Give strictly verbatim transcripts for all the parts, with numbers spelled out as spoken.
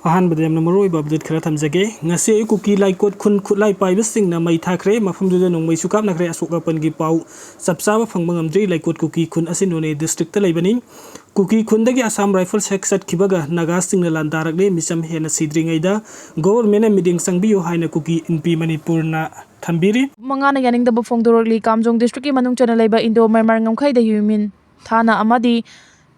ꯑꯍꯥꯟꯕꯗ ꯌꯥꯝꯅ ꯃꯔꯨ ꯑꯣꯏꯕ ꯑꯞꯗꯦꯠ ꯈꯔ ꯊꯝꯖꯒꯦ꯫ ꯉꯁꯤ ꯑꯌꯨꯛ ꯀꯨꯀꯤ ꯂꯥꯏꯀꯣꯠ ꯈꯨꯟ ꯈꯨꯠꯂꯥꯏ ꯄꯥꯏꯕꯁꯤꯡꯅ ꯃꯩ ꯊꯥꯈ꯭ꯔꯦ꯫ ꯃꯐꯝꯗꯨꯗ ꯅꯣꯡꯃꯩꯁꯨ ꯀꯥꯞꯅꯈ꯭ꯔꯦ꯫ ꯑꯁꯣꯛ ꯑꯄꯟꯒꯤ ꯄꯥꯎ ꯆꯞ ꯆꯥꯕ ꯐꯪꯕ ꯉꯝꯗ꯭ꯔꯤ꯫ ꯂꯥꯏꯀꯣꯠ ꯀꯨꯀꯤ ꯈꯨꯟ ꯑꯁꯤ ꯅꯣꯅꯦ ꯗꯤꯁꯇ꯭ꯔꯤꯛꯇ ꯂꯩꯕꯅꯤ꯫ ꯀꯨꯀꯤ ꯈꯨꯟꯗꯒꯤ ꯑꯁꯥꯝ ꯔꯥꯏꯐꯜꯁ ꯍꯦꯛ ꯆꯠꯈꯤꯕꯒ ꯅꯥꯒꯥꯁꯤꯡꯅ ꯂꯥꯟꯗꯥꯔꯛꯂꯦ꯫ ꯃꯤꯆꯝ ꯍꯦꯟꯅ ꯁꯤꯗ꯭ꯔꯤꯉꯩꯗ ꯒꯣꯚꯔꯟꯃꯦꯟꯠꯅ ꯃꯤꯠꯌꯦꯡ ꯆꯪꯕꯤꯌꯨ ꯍꯥꯏꯅ ꯀꯨꯀꯤ ꯏꯟꯄꯤ ꯃꯅꯤꯄꯨꯔꯅ ꯊꯝꯕꯤꯔꯤ꯫ ꯃꯉꯥꯅ ꯌꯥꯅꯤꯡꯗꯕ ꯐꯣꯡꯗꯣꯔꯛꯂꯤ꯫ ꯀꯥꯝꯖꯣꯡ ꯗꯤꯁꯇ꯭ꯔꯤꯛꯀꯤ ꯃꯅꯨꯡ ꯆꯟꯅ ꯂꯩꯕ ꯏꯟꯗꯣ ꯃ꯭ꯌꯥꯟꯃꯥꯔ ꯉꯝꯈꯩꯗ ꯍ꯭ꯌꯨꯃꯤꯟ ꯊꯥꯅ ꯑꯃꯗꯤ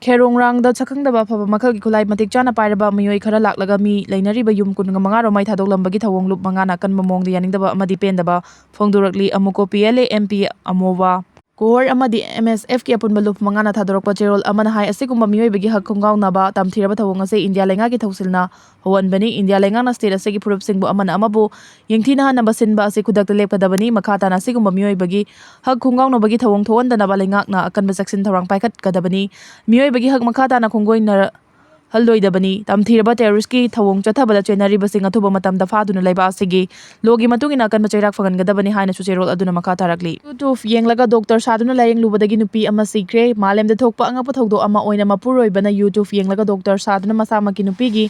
ꯈꯦꯔꯣꯡꯔꯥꯡꯗ ꯁꯛꯈꯪꯗꯕ ꯑꯐꯕ ꯃꯈꯜꯒꯤ ꯈꯨꯠꯂꯥꯏ ꯃꯇꯤꯛ ꯆꯥꯅ ꯄꯥꯏꯔꯕ ꯃꯤꯑꯣꯏ ꯈꯔ ꯂꯥꯛꯂꯒ ꯃꯤ ꯂꯩꯅꯔꯤꯕ ꯌꯨꯝ ꯀꯨꯟꯒ ꯃꯉꯥ ꯔꯣꯝ ꯃꯩ ꯊꯥꯗꯣꯛꯂꯝꯕꯒꯤ ꯊꯧꯑꯣꯡ ꯂꯨꯞ ꯃꯉꯥꯅ ꯑꯀꯟꯕ ꯃꯑꯣꯡꯗ ꯌꯥꯅꯤꯡꯗꯕ ꯑꯃꯗꯤ ꯄꯦꯟꯗꯕ ꯐꯣꯡꯗꯣꯔꯛꯂꯤ꯫ ꯑꯃꯨꯀꯣ P L A, M P ꯑꯃꯣꯋꯥ ꯀꯣꯍꯣꯔ ꯑꯃꯗꯤ ꯑꯦꯝ ꯑꯦꯁ ꯑꯦꯐꯀꯤ ꯑꯄꯨꯟꯕ ꯂꯨꯞ ꯃꯉꯥꯅ ꯊꯥꯗꯣꯔꯛꯄ ꯆꯦꯔꯣꯜ ꯑꯃꯅ ꯍꯥꯏ, ꯑꯁꯤꯒꯨꯝꯕ ꯃꯤꯑꯣꯏꯕꯒꯤ ꯍꯛ ꯈꯣꯡꯒꯥꯎꯅꯕ ꯇꯝꯊꯤꯔꯕ ꯊꯧꯑꯣꯡ ꯑꯁꯤ ꯏꯟꯗꯤꯌꯥ ꯂꯩꯉꯥꯛꯀꯤ ꯊꯧꯁꯤꯜꯅ ꯍꯧꯍꯟꯕꯅꯤ꯫ ꯏꯟꯗꯤꯌꯥ ꯂꯩꯉꯥꯛꯅ ꯁ꯭ꯇꯦꯠ ꯑꯁꯤꯒꯤ ꯐꯨꯔꯨꯞꯁꯤꯡꯕꯨ ꯑꯃꯅ ꯑꯃꯕꯨ ꯌꯦꯡꯊꯤꯅꯍꯟꯅꯕ ꯁꯤꯟꯕ ꯑꯁꯤ ꯈꯨꯗꯛꯇ ꯂꯦꯞꯀꯗꯕꯅꯤ꯫ ꯃꯈꯥ ꯇꯥꯅ ꯑꯁꯤꯒꯨꯝꯕ ꯃꯤꯑꯣꯏꯕꯒꯤ ꯍꯛ ꯈꯣꯡꯒꯥꯎꯅꯕꯒꯤ ꯊꯧꯑꯣꯡ ꯊꯣꯛꯍꯟꯗꯅꯕ ꯂꯩꯉꯥꯛꯅ ꯑꯀꯟꯕ ꯆꯦꯛꯁꯤꯟ ꯊꯧꯔꯥꯡ ꯄꯥꯏꯈꯠꯀꯗꯕꯅꯤ꯫ ꯃꯤꯑꯣꯏꯕꯒꯤ ꯍꯛ ꯃꯈꯥ ꯇꯥꯅ ꯈꯣꯡꯒꯣꯏꯅꯍꯜꯂꯣꯏꯗꯕꯅꯤ꯫ ꯇꯝꯊꯤꯔꯕ ꯇꯦꯔꯣꯔꯤꯁ꯭ꯠꯀꯤ ꯊꯧꯑꯣꯡ ꯆꯠꯊꯕꯗ ꯆꯦꯟꯅꯔꯤꯕꯁꯤꯡ ꯑꯊꯨꯕ ꯃꯇꯝꯗ ꯐꯥꯗꯨꯅ ꯂꯩꯕꯥꯛ ꯑꯁꯤꯒꯤ ꯂꯣꯒꯤ ꯃꯇꯨꯡ ꯏꯟꯅ ꯑꯀꯟꯕ ꯆꯩꯔꯥꯛ ꯐꯪꯍꯟꯒꯗꯕꯅꯤ ꯍꯥꯏꯅꯁꯨ ꯆꯦꯔꯣꯜ ꯑꯗꯨꯅ ꯃꯈꯥ ꯇꯥꯔꯛꯂꯤ꯫ YouTube ꯌꯦꯡꯂꯒ ꯗꯣꯛꯇꯔ ꯁꯥꯗꯨꯅ ꯂꯥꯌꯦꯡꯂꯨꯕꯗꯒꯤ ꯅꯨꯄꯤ ꯑꯃ ꯁꯤꯈ꯭ꯔꯦ꯫ ꯃꯥꯂꯦꯝꯗ ꯊꯣꯛꯄ ꯑꯉꯛꯄ ꯊꯧꯗꯣꯛ ꯑꯃ ꯑꯣꯏꯅ ꯃꯄꯨꯔꯣꯏꯕꯅ YouTube ꯌꯦꯡꯂꯒ ꯗꯣꯛꯇꯔ ꯁꯥꯗꯨꯅ ꯃꯁꯥꯃꯛꯀꯤ ꯅꯨꯄꯤꯒꯤ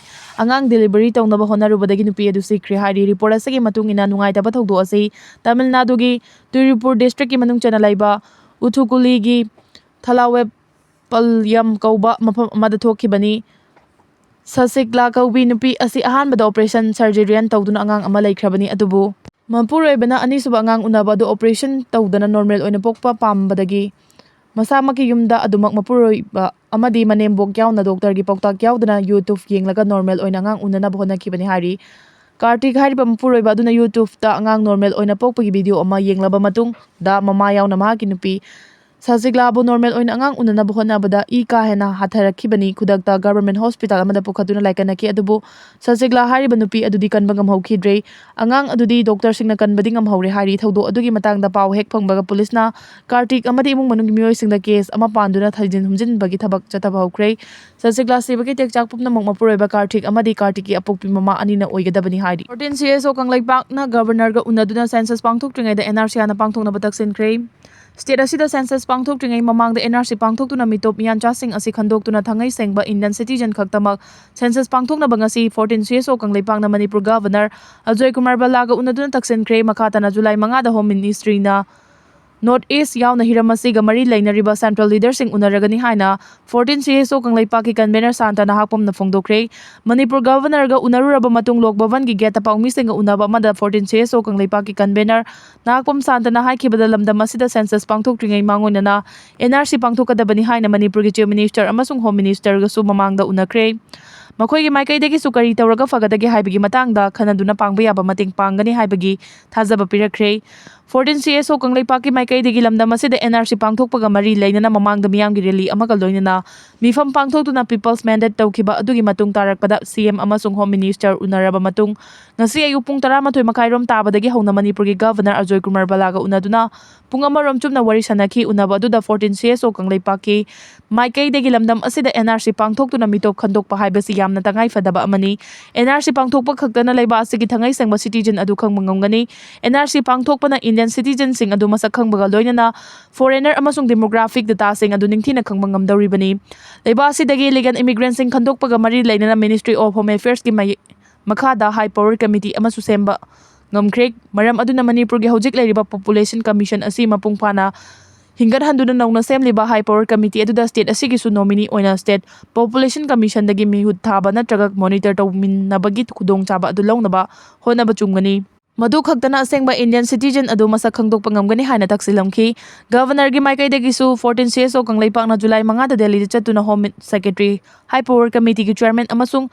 ꯑꯉꯥꯡ ꯗꯦꯂꯤꯚꯔꯤ ꯇꯧꯅꯕ ꯍꯣꯠꯅꯔꯨꯕꯗꯒꯤ ꯅꯨꯄꯤ ꯑꯗꯨ ꯁꯤꯈ꯭ꯔꯦ ꯍꯥꯏꯔꯤ꯫ ꯔꯤꯄꯣꯔꯠ ꯑꯁꯤꯒꯤ ꯃꯇꯨꯡ ꯏꯟꯅ ꯅꯨꯡꯉꯥꯏꯇꯕ ꯊꯧꯗꯣꯛ ꯑꯁꯤ ꯇꯥꯃꯤꯜ ꯅꯥꯗꯨꯒꯤ ꯇꯤꯔꯨꯄꯨꯔ ꯗꯤꯁꯇ꯭ꯔꯤꯛꯀꯤ ꯃꯅꯨꯡ ꯆꯟꯅ ꯂꯩꯕ ꯎꯊꯨꯀꯨꯂꯤꯒꯤ ꯊꯂꯥꯋꯦꯞꯄꯜꯌꯝ ꯀꯧꯕ ꯃꯐꯝ ꯑꯃꯗ ꯊꯣꯛꯈꯤꯕꯅꯤ꯫ ꯁꯁꯤꯛꯂꯥ ꯀꯧꯕꯤ ꯅꯨꯄꯤ ꯑꯁꯤ ꯑꯍꯥꯟꯕꯗ ꯑꯣꯄꯔꯦꯁꯟ ꯁꯔꯖꯔꯤꯌꯟ ꯇꯧꯗꯨꯅ ꯑꯉꯥꯡ ꯑꯃ ꯂꯩꯈ꯭ꯔꯕꯅꯤ, ꯑꯗꯨꯕꯨ ꯃꯄꯨꯔꯣꯏꯕꯅ ꯑꯅꯤꯁꯨꯕ ꯑꯉꯥꯡ ꯎꯅꯕ ꯑꯗꯨ ꯑꯣꯄꯔꯦꯁꯟ ꯇꯧꯗꯅ ꯅꯣꯔꯃꯦꯜ ꯑꯣꯏꯅ ꯄꯣꯛꯄ ꯄꯥꯝꯕꯗꯒꯤ ꯃꯁꯥꯃꯛꯀꯤ ꯌꯨꯝꯗ ꯑꯗꯨꯃꯛ ꯃꯄꯨꯔꯣꯏꯕ ꯑꯃꯗꯤ ꯃꯅꯦꯝꯕꯣꯛ ꯌꯥꯎꯅ ꯗꯣꯛꯇꯔꯒꯤ ꯄꯥꯎꯇꯥꯛ ꯌꯥꯎꯗꯅ YouTube ꯌꯦꯡꯂꯒ ꯅꯣꯔꯃꯦꯜ ꯑꯣꯏꯅ ꯑꯉꯥꯡ ꯎꯅꯅꯕ ꯍꯣꯠꯅꯈꯤꯕꯅꯤ ꯍꯥꯏꯔꯤ꯫ ꯀꯥꯔꯇꯤꯛ ꯍꯥꯏꯔꯤꯕ ꯃꯄꯨꯔꯣꯏꯕ ꯑꯗꯨꯅ YouTubeꯇ ꯑꯉꯥꯡ ꯅꯣꯔꯃꯦꯜ ꯑꯣꯏꯅ ꯄꯣꯛꯄꯒꯤ ꯚꯤꯗꯤꯑꯣ ꯑꯃ ꯌꯦꯡꯂꯕ ꯃꯇꯨꯡꯗ ꯃꯃꯥ ꯌꯥꯎꯅ ꯃꯍꯥꯛꯀꯤ ꯅꯨꯄꯤ ꯁꯁꯤꯛꯂꯥꯕꯨ ꯅꯣꯔꯃꯦꯜ ꯑꯣꯏꯅ ꯑꯉꯥꯡ ꯎꯅꯅꯕ ꯍꯣꯠꯅꯕꯗ ꯏ ꯀꯥ ꯍꯦꯟꯅ ꯍꯥꯊꯔꯛꯈꯤꯕꯅꯤ꯫ ꯈꯨꯗꯛꯇ ꯒꯚꯔꯟꯃꯦꯟꯠ ꯍꯣꯁꯄꯤꯇꯥꯜ ꯑꯃꯗ ꯄꯨꯈꯠꯇꯨꯅ ꯂꯥꯏꯀꯠꯅꯈꯤ, ꯑꯗꯨꯕꯨ ꯁꯁꯤꯛꯂꯥ ꯍꯥꯏꯔꯤꯕ ꯅꯨꯄꯤ ꯑꯗꯨꯗꯤ ꯀꯟꯕ ꯉꯝꯍꯧꯈꯤꯗ꯭ꯔꯦ꯫ ꯑꯉꯥꯡ ꯑꯗꯨꯗꯤ ꯗꯣꯛꯇꯔꯁꯤꯡꯅ ꯀꯟꯕꯗꯤ ꯉꯝꯍꯧꯔꯦ ꯍꯥꯏꯔꯤ꯫ ꯊꯧꯗꯣꯛ ꯑꯗꯨꯒꯤ ꯃꯇꯥꯡꯗ ꯄꯥꯎ ꯍꯦꯛ ꯐꯪꯕꯒ ꯄꯨꯂꯤꯁꯅ ꯀꯥꯔꯇꯤꯛ ꯑꯃꯗꯤ ꯏꯃꯨꯡ ꯃꯅꯨꯡꯒꯤ ꯃꯤꯑꯣꯏꯁꯤꯡꯗ ꯀꯦꯁ ꯑꯃ ꯄꯥꯟꯗꯨꯅ ꯊꯤꯖꯤꯟ ꯍꯨꯝꯖꯤꯟꯕꯒꯤ ꯊꯕꯛ ꯆꯠꯊꯕ ꯍꯧꯈ꯭ꯔꯦ꯫ ꯁꯁꯤꯛꯂꯥ ꯁꯤꯕꯒꯤ ꯇꯦꯛꯆꯥꯛ ꯄꯨꯝꯅꯃꯛ ꯃꯄꯨꯔꯣꯏꯕ ꯀꯥꯔꯇꯤꯛ ꯑꯃꯗꯤ ꯀꯥꯔꯇꯤꯛꯀꯤ ꯑꯄꯣꯛꯄꯤ ꯃꯃꯥ ꯑꯅꯤꯅ ꯑꯣꯏꯒꯗꯕꯅꯤ ꯍꯥꯏꯔꯤ꯫ ꯐꯣꯔꯇꯤꯟ ꯁꯤ ꯑꯦꯁ ꯑꯣ ꯀꯪꯂꯩꯄꯥꯛꯅ ꯒꯚꯔꯅꯔꯒ ꯎꯅꯗꯨꯅ ꯁꯦꯟꯁꯁ ꯄꯥꯡꯊꯣꯛꯇ꯭ꯔꯤꯉꯩꯗ ꯑꯦꯟ ꯑꯥꯔ ꯁꯤ ꯍꯥꯟꯅ ꯄꯥꯡꯊꯣꯛꯅꯕ ꯇꯛꯁꯤꯟꯈ꯭ꯔꯦ꯫ State ꯑꯁꯤꯗ census ꯄꯥꯡꯊꯣꯛꯇ꯭ꯔꯤꯉꯩ ꯃꯃꯥꯡꯗ N R C ꯄꯥꯡꯊꯣꯛꯇꯨꯅ ꯃꯤꯇꯣꯞ ꯃꯤꯌꯥꯟꯆꯥꯁꯤꯡ ꯑꯁꯤ ꯈꯟꯗꯣꯛꯇꯨꯅ ꯊꯥꯡꯉꯩ ꯁꯦꯡꯕ Indian citizen ꯈꯛꯇꯃꯛ census ꯄꯥꯡꯊꯣꯛꯅꯕ ꯉꯁꯤ fourteen C S O ꯀꯪꯂꯩꯄꯥꯛꯅ Manipur Governor Ajoy Kumar ꯕꯜꯂꯥꯒ ꯎꯅꯗꯨꯅ ꯇꯛꯁꯤꯟꯈ꯭ꯔꯦ꯫ ꯃꯈꯥ ꯇꯥꯅ July ꯃꯉꯥꯗ Home Ministryꯅ North East ꯌꯥꯎꯅ ꯍꯤꯔꯝ ꯑꯁꯤꯒ ꯃꯔꯤ ꯂꯩꯅꯔꯤꯕ central leaderꯁꯤꯡ ꯎꯅꯔꯒꯅꯤ ꯍꯥꯏꯅ fourteen C S O ꯀꯪꯂꯩꯄꯥꯛꯀꯤ convener ꯁꯥꯟꯇ ꯅꯍꯥꯛꯄꯝꯅ ꯐꯣꯡꯗꯣꯛꯈ꯭ꯔꯦ꯫ ꯃꯅꯤꯄꯨꯔ Governorꯒ ꯎꯅꯔꯨꯔꯕ ꯃꯇꯨꯡ ꯂꯣꯛ ꯚꯕꯟꯒꯤ gateꯇ ꯄꯥꯎꯃꯤꯁꯤꯡꯒ ꯎꯅꯕ ꯑꯃꯗ fourteen C S O ꯀꯪꯂꯩꯄꯥꯛꯀꯤ convener ꯅꯍꯥꯛꯄꯝ ꯁꯥꯟꯇꯅ ꯍꯥꯏꯈꯤꯕꯗ ꯂꯝꯗꯝ ꯑꯁꯤꯗ census ꯄꯥꯡꯊꯣꯛꯇ꯭ꯔꯤꯉꯩ ꯃꯥꯡꯑꯣꯏꯅꯅ N R C ꯄꯥꯡꯊꯣꯛꯀꯗꯕꯅꯤ ꯍꯥꯏꯅ ꯃꯅꯤꯄꯨꯔꯒꯤ Chief Ministerꯑꯃꯁꯨꯡ Home Ministerꯒꯁꯨ ꯃꯃꯥꯡꯗ ꯎꯅꯈ꯭ꯔꯦ꯫ ꯃꯈꯣꯏꯒꯤ ꯃꯥꯏꯀꯩꯗꯒꯤꯁꯨ ꯀꯔꯤ ꯇꯧꯔꯒ ꯐꯒꯗꯒꯦ ꯍꯥꯏꯕꯒꯤ ꯃꯇꯥꯡꯗ ꯈꯟꯅꯗꯨꯅ ꯄꯥꯡꯕ ꯌꯥꯕ ꯃꯇꯦꯡ ꯄꯥꯡꯒꯅꯤ ꯍꯥꯏꯕꯒꯤ ꯊꯥꯖꯕ ꯄꯤꯔꯛꯈ꯭ꯔꯦ꯫ Fourteen C S O ꯀꯪꯂꯩꯄꯥꯛꯀꯤ ꯃꯥꯏꯀꯩꯗꯒꯤ ꯂꯝꯗꯝ ꯑꯁꯤꯗ N R C ꯄꯥꯡꯊꯣꯛꯄꯒ ꯃꯔꯤ ꯂꯩꯅꯅ ꯃꯃꯥꯡꯗ ꯃꯤꯌꯥꯝꯒꯤ rally ꯑꯃꯒ ꯂꯣꯏꯅꯅ ꯃꯤꯐꯝ ꯄꯥꯡꯊꯣꯛꯇꯨꯅ people's mandate ꯇꯧꯈꯤꯕ ꯑꯗꯨꯒꯤ ꯃꯇꯨꯡ ꯇꯥꯔꯛꯄꯗ C M ꯑꯃꯁꯨꯡ Home Minister ꯎꯅꯔꯕ ꯃꯇꯨꯡ ꯉꯁꯤ ꯑꯌꯨꯛ ꯄꯨꯡ ꯇꯔꯥꯃꯥꯊꯣꯏ ꯃꯈꯥꯏꯔꯣꯝ ꯇꯥꯕꯗꯒꯤ ꯍꯧꯅ ꯃꯅꯤꯄꯨꯔꯒꯤ Governor ꯑꯖꯣꯏ ꯀꯨꯃꯥꯔ ꯕꯂꯥꯒ ꯎꯅꯗꯨꯅ ꯄꯨꯡ ꯑꯃꯔꯣꯝ ꯆꯨꯞꯅ ꯋꯥꯔꯤ ꯁꯥꯟꯅꯈꯤ꯫ ꯎꯅꯕ ꯑꯗꯨꯗ fourteen C S O ꯀꯪꯂꯩꯄꯥꯛꯀꯤ ꯃꯥꯏꯀꯩꯗꯒꯤ ꯂꯝꯗꯝ ꯑꯁꯤꯗ N R C ꯄꯥꯡꯊꯣꯛꯇꯨꯅ ꯃꯤꯇꯣꯞ ꯈꯟꯗꯣꯛꯄ ꯍꯥꯏꯕꯁꯤ ꯌꯥꯝꯅ ꯇꯉꯥꯏ ꯐꯗꯕ ꯑꯃꯅꯤ꯫ N R C ꯄꯥꯡꯊꯣꯛꯄ ꯈꯛꯇꯅ ꯂꯩꯕꯥꯛ ꯑꯁꯤꯒꯤ ꯊꯥꯡꯉꯩ ꯁꯦꯡꯕ citizen ꯑꯗꯨ ꯈꯪꯕ ꯉꯝꯒꯅꯤ꯫ N R C ꯄꯥꯡꯊꯣꯛꯄꯅ Indian citizenꯁꯤꯡ ꯑꯗꯨ ꯃꯁꯛ ꯈꯪꯕꯒ ꯂꯣꯏꯅꯅ foreigner ꯑꯃꯁꯨꯡ demographic dataꯁꯤꯡ ꯑꯗꯨ ꯅꯤꯡꯊꯤꯅ ꯈꯪꯕ ꯉꯝꯗꯧꯔꯤꯕꯅꯤ꯫ ꯂꯩꯕꯥꯛ ꯑꯁꯤꯗꯒꯤ illegal immigrantꯁꯤꯡ ꯈꯟꯗꯣꯛꯄꯒ ꯃꯔꯤ ꯂꯩꯅꯅ Ministry of Home Affairsꯀꯤ ꯃꯥꯏ-, ꯃꯈꯥꯗ high power committee ꯑꯃꯁꯨ ꯁꯦꯝꯕ ꯉꯝꯈ꯭ꯔꯦ꯫ ꯃꯔꯝ ꯑꯗꯨꯅ ꯃꯅꯤꯄꯨꯔꯒꯤ ꯍꯧꯖꯤꯛ ꯂꯩꯔꯤꯕ Population Commission ꯑꯁꯤ ꯃꯄꯨꯡ ꯐꯥꯅ ꯍꯤꯡꯒꯠꯍꯟꯗꯨꯅ ꯅꯧꯅ ꯁꯦꯝꯂꯤꯕ high power committee ꯑꯗꯨꯗ state ꯑꯁꯤꯒꯤꯁꯨ nominee ꯑꯣꯏꯅ State Population Commissionꯗꯒꯤ ꯃꯤꯍꯨꯠ ꯊꯥꯕ ꯅꯠꯇ꯭ꯔꯒ monitor ꯇꯧꯃꯤꯟꯅꯕꯒꯤ ꯈꯨꯗꯣꯡꯆꯥꯕ ꯑꯗꯨ ꯂꯧꯅꯕ ꯍꯣꯠꯅꯕ ꯆꯨꯝꯒꯅꯤ꯫ ꯃꯗꯨ ꯈꯛꯇꯅ ꯑꯁꯦꯡꯕ Indian citizen ꯑꯗꯨ ꯃꯁꯛ ꯈꯪꯗꯣꯛꯄ ꯉꯝꯒꯅꯤ ꯍꯥꯏꯅ ꯇꯛꯁꯤꯜꯂꯝꯈꯤ꯫ Governorꯒꯤ ꯃꯥꯏꯀꯩꯗꯒꯤꯁꯨ fourteen C S O ꯀꯪꯂꯩꯄꯥꯛꯅ July ꯃꯉꯥꯗ ꯗꯦꯜꯂꯤꯗ ꯆꯠꯇꯨꯅ Home Secretary, high power committeeꯒꯤ chairman ꯑꯃꯁꯨꯡ